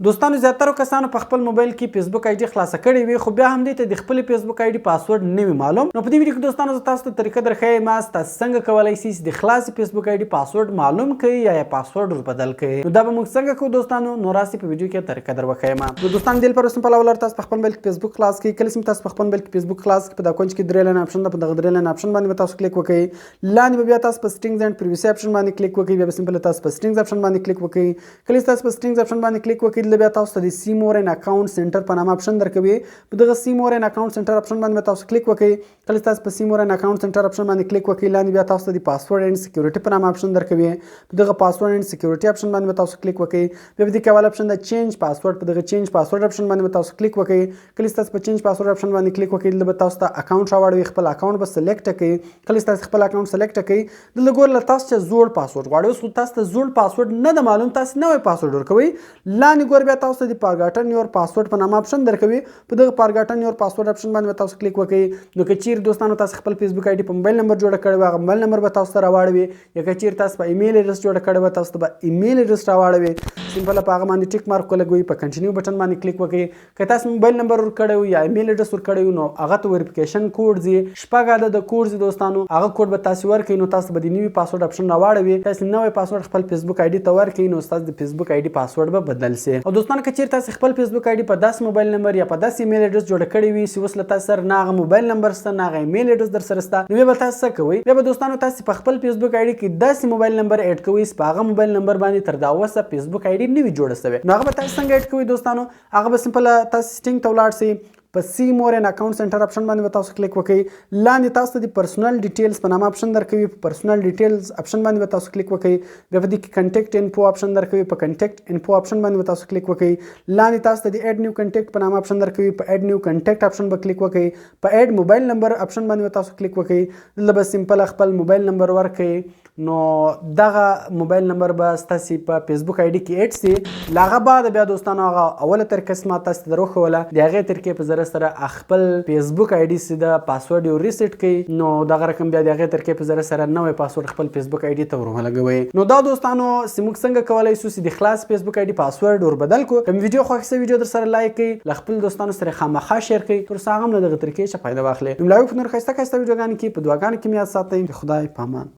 دوستانو، زیاترو کسانو په خپل موبایل کې فیسبوک آی ډي خلاصه کړې وي، خو بیا هم دې ته د خپل فیسبوک آی ډي پاسورډ نه وي معلوم. نو په دې ویډیو کې دوستانو، زه تاسو ته طریقه درښیم تاسو څنګه کولای شئ چې د خلاصې فیسبوک آی ډي پاسورډ معلوم کړئ یا یې پاسورډ ور بدل کړئ. نو دا به موږ څنګه کوو دوستانو؟ نو راسئ، په ویډیو کې طریقه در وښیم. نو دوستان، دې لپاره سمپل اول تاسو په خپل موبایل کې فیسبوک خلاص کړئ. کله چې تاسو په خپل موبایل کې فیسبوک خلاص کړئ، په دا کونج کې درې line option ده، په دغه درې line option باندې به تاسو کلیک وکړئ. لاندې به بیا تاسو په settings and privacy option باندې کلیک وکړئ. بیا به سمپل تاسو په settings option باندې کلیک وکړئ. کله چې تاسو په settings option باندې کلیک وکړئ، دلته بیا تاسو ته د see more and account center په نامه option درکوي. په دغه see more and account center option باندې تاسو کلیک وکړئ. کله چې تاسو په see more and account center option باندې کلیک وکړئ، لاندې بیا تاسو ته د password and security په نامه option درکوي. په دغه password and security option باندې تاسو کلیک وکړئ. بیا په دې کې اول option د change password، په دغه change password option باندې تاسو کلیک وکړئ. کله چې تاسو په change password option باندې کلیک وکړئ، دلته به تاسو ته account راواړوي. خپل account به select کړئ. کله چې تاسو خپل account select کړئ، دلته ګوره تاسو چې زوړ پاسورډ غواړئ. اوس خو تاسو ته زوړ پاسورډ نه ده معلوم، تاسو نوی پاسورډ ورکوئ. لاندې ګوره بیا تاسو ته د forgotten your password په نامه option درکوي. په دغه forgotten your password option باندې تاسو کلیک وکړئ. نو که چیرې دوستانو تاسو خپل فیسبوک آی ډي په موبایل نمبر جوړه کړې وه، هغه موبایل نمبر به تاسو ته راواړوي، یا که چیرې تاسو په ایمیل ادرس جوړه کړې وه، تاسو ته به ایمیل ادرس راواړوي. سمپل په هغه باندې tick mark ولګوئ، په continue button باندې کلیک وکړئ. که تاسو موبایل نمبر ورکړی یا ایمیل ادرس ورکړی، نو هغه ته verification code ځي، 6 عدد کوډ ځي دوستانو. هغه کوډ به تاسو ورکړئ، نو تاسو به د نوي پاسورډ option راواړوي. تاسو نوی پاسورډ خپل فیسبوک آی ډي ته ورکړئ، نو ستاسو د فیسبوک آی ډي پاسورډ به بدل شي. او دوستانو، که چیرې تاسو خپل فیسبوک آی ډي په داسې موبایل نمبر یا په داسې ایمیل ادرس جوړ کړی وي چې اوس له تاسو سره نه هغه موبایل نمبر شته، نه هغه ایمیل ادرس در سره شته، نو بیا به تاسو څه کوئ؟ بیا به دوستانو تاسو په خپل فیسبوک آی ډي کې داسې موبایل نمبر add کوئ چې په هغه موبایل نمبر باندې تر دا اوسه فیسبوک آی ډي نه وي جوړه شوې. نو هغه به تاسو څنګه add کوئ دوستانو؟ هغه به سمپل تاسو setting ته ولاړ شئ، په see more and account center option باندې به تاسو کلیک وکړئ. لاندې تاسو ته د personal details په نامه option درکوي. په personal details option باندې به تاسو کلیک وکړئ. بیا په دې کې contact info option درکوي. په contact info option باندې به تاسو کلیک وکړئ. لاندې تاسو ته د add new contact په نامه option درکوي. په add new contact option به کلیک وکړئ. په add mobile number option باندې به تاسو کلیک وکړئ. دلته به سمپل خپل موبایل نمبر ورکړئ، نو دغه موبایل نمبر به ستاسو په فیسبوک آی ډي کې add سي. له هغه بعد بیا دوستانو، هغه اوله طریقه ما تاسو ته دروښوله، د هغې طریقې په ذریعه سره خپل فیسبوک آی ډي سیده پاسورډ یو reset کړئ. نو دغه رقم بیا د هغې طریقې په ذریعه سره نوی پاسورډ خپل فیسبوک آی ډي ته ورولګوئ. نو دا دوستانو چې موږ څنګه کولای شو چې د خلاص فیسبوک آی ډي پاسورډ ور بدل کړو. که ویډیو خوښ سي، ویډیو در سره like کړئ، له خپل دوستانو سره خامخا share کړئ، تر څو هغه هم له دغه طریقې څخه فایده واخلي. نو ملاوي په نور ښایسته ښایسته ویډیوګانو کې. په دعاګانو کې مې یاد ساتئ. د خدای په امان.